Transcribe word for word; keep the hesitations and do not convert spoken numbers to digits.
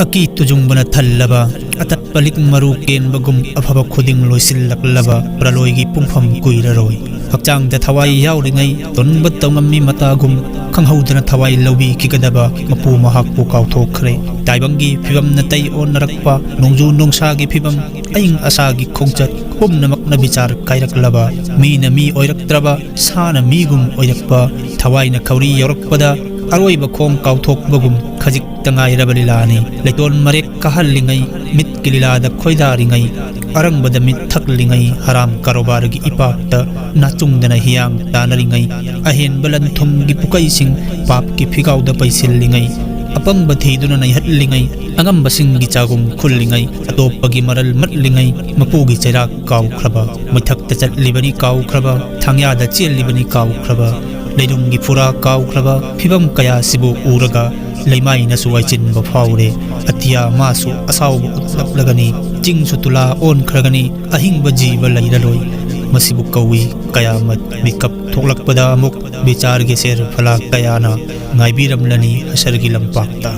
ꯑꯀꯤ ꯇꯨꯖꯨꯡꯕꯅ ꯊꯜꯂꯕ, ꯑꯇꯠꯄ ꯂꯤꯛ ꯃꯔꯨ ꯀꯦꯟꯕꯒꯨꯝ ꯑꯐꯕ ꯈꯨꯗꯤꯡ ꯂꯣꯏꯁꯤꯜꯂꯛꯂꯕ ꯄ꯭ꯔꯂꯣꯏꯒꯤ ꯄꯨꯡꯐꯝ ꯀꯨꯏꯔꯔꯣꯏ꯫ ꯍꯛꯆꯥꯡꯗ ꯊꯋꯥꯏ ꯌꯥꯎꯔꯤꯉꯩ, ꯇꯣꯟꯕ ꯇꯧꯉꯝꯃꯤ ꯃꯇꯥꯒꯨꯝ ꯈꯪꯍꯧꯗꯅ ꯊꯋꯥꯏ ꯂꯧꯕꯤꯈꯤꯒꯗꯕ ꯃꯄꯨ ꯃꯍꯥꯛꯄꯨ ꯀꯥꯎꯊꯣꯛꯈ꯭ꯔꯦ꯫ ꯇꯥꯏꯕꯪꯒꯤ ꯐꯤꯕꯝꯅ ꯇꯩ ꯑꯣꯟꯅꯔꯛꯄ, ꯅꯣꯡꯖꯨ ꯅꯨꯡꯁꯥꯒꯤ ꯐꯤꯕꯝ, ꯑꯏꯪ ꯑꯁꯥꯒꯤ ꯈꯣꯡꯆꯠ ꯄꯨꯝꯅꯃꯛꯅ ꯕꯤꯆꯥꯔ ꯀꯥꯏꯔꯛꯂꯕ, ꯃꯤꯅ ꯃꯤ ꯑꯣꯏꯔꯛꯇ꯭ꯔꯕ, ꯁꯥꯅ ꯃꯤꯒꯨꯝ ꯑꯣꯏꯔꯛꯄ, ꯊꯋꯥꯏꯅ ꯈꯧꯔꯤ ꯌꯧꯔꯛꯄꯗ ꯑꯔꯣꯏꯕ ꯈꯣꯡ ꯀꯥꯎꯊꯣꯛꯄꯒꯨꯝ ꯈꯖꯤꯛꯇ ꯉꯥꯏꯔꯕ ꯂꯤꯂꯥꯅꯤ꯫ ꯂꯩꯇꯣꯟ ꯃꯔꯦꯛ ꯀꯥꯍꯜꯂꯤꯉꯩ, ꯃꯤꯠꯀꯤ ꯂꯤꯂꯥꯗ ꯈꯣꯏꯗꯥꯔꯤꯉꯩ, ꯑꯔꯪꯕꯗ ꯃꯤꯠ ꯊꯛꯂꯤꯉꯩ, ꯍꯔꯥꯝ ꯀꯔꯣꯕꯥꯔꯒꯤ ꯏꯄꯥꯛꯇ ꯅꯥꯆꯨꯡꯗꯅ ꯍꯤꯌꯥꯡ ꯇꯥꯅꯔꯤꯉꯩ, ꯑꯍꯦꯟꯕ ꯂꯟ ꯊꯨꯝꯒꯤ ꯄꯨꯀꯩꯁꯤꯡ ꯄꯥꯞꯀꯤ ꯐꯤꯒꯥꯎꯗ ꯄꯩꯁꯤꯜꯂꯤꯉꯩ, ꯑꯄꯪꯕ ꯊꯤꯗꯨꯅ ꯅꯩꯍꯠꯂꯤꯉꯩ, ꯑꯉꯝꯕꯁꯤꯡꯒꯤ ꯆꯥꯒꯨꯝ ꯈꯨꯜꯂꯤꯉꯩ, ꯑꯇꯣꯞꯄꯒꯤ ꯃꯔꯜ ꯃꯠꯂꯤꯉꯩ, ꯃꯄꯨꯒꯤ ꯆꯩꯔꯥꯛ ꯀꯥꯎꯈ꯭ꯔꯕ, ꯃꯩꯊꯛꯇ ꯆꯠꯂꯤꯕꯅꯤ ꯀꯥꯎꯈ꯭ꯔꯕ, ꯊꯥꯡꯌꯥꯗ ꯆꯦꯜꯂꯤꯕꯅꯤ ꯀꯥꯎꯈ꯭ꯔꯕ, ꯂꯩꯅꯨꯡꯒꯤ ꯐꯨꯔꯥ ꯀꯥꯎꯈ꯭ꯔꯕ ꯐꯤꯕꯝ ꯀꯌꯥꯁꯤꯕꯨ ꯎꯔꯒ ꯂꯩꯃꯥꯏꯅꯁꯨ ꯋꯥꯏꯆꯤꯟꯕ ꯐꯥꯎꯔꯦ꯫ ꯑꯇꯤꯌꯥ ꯃꯥꯁꯨ ꯑꯁꯥꯎꯕ ꯎꯠꯂꯛꯂꯒꯅꯤ, ꯆꯤꯡꯁꯨ ꯇꯨꯂꯥ ꯑꯣꯟꯈ꯭ꯔꯒꯅꯤ, ꯑꯍꯤꯡꯕ ꯖꯤꯕ ꯂꯩꯔꯔꯣꯏ꯫ ꯃꯁꯤꯕꯨ ꯀꯧꯏ ꯀꯌꯥꯃꯠ꯫ ꯃꯤꯀꯞ ꯊꯣꯛꯂꯛꯄꯗ ꯑꯃꯨꯛ ꯕꯤꯆꯥꯔꯒꯤ ꯁꯦꯔ ꯐꯂꯥ ꯀꯌꯥꯅ ꯉꯥꯏꯕꯤꯔꯝꯂꯅꯤ ꯍꯁꯔꯒꯤ ꯂꯝꯄꯥꯛꯇ꯫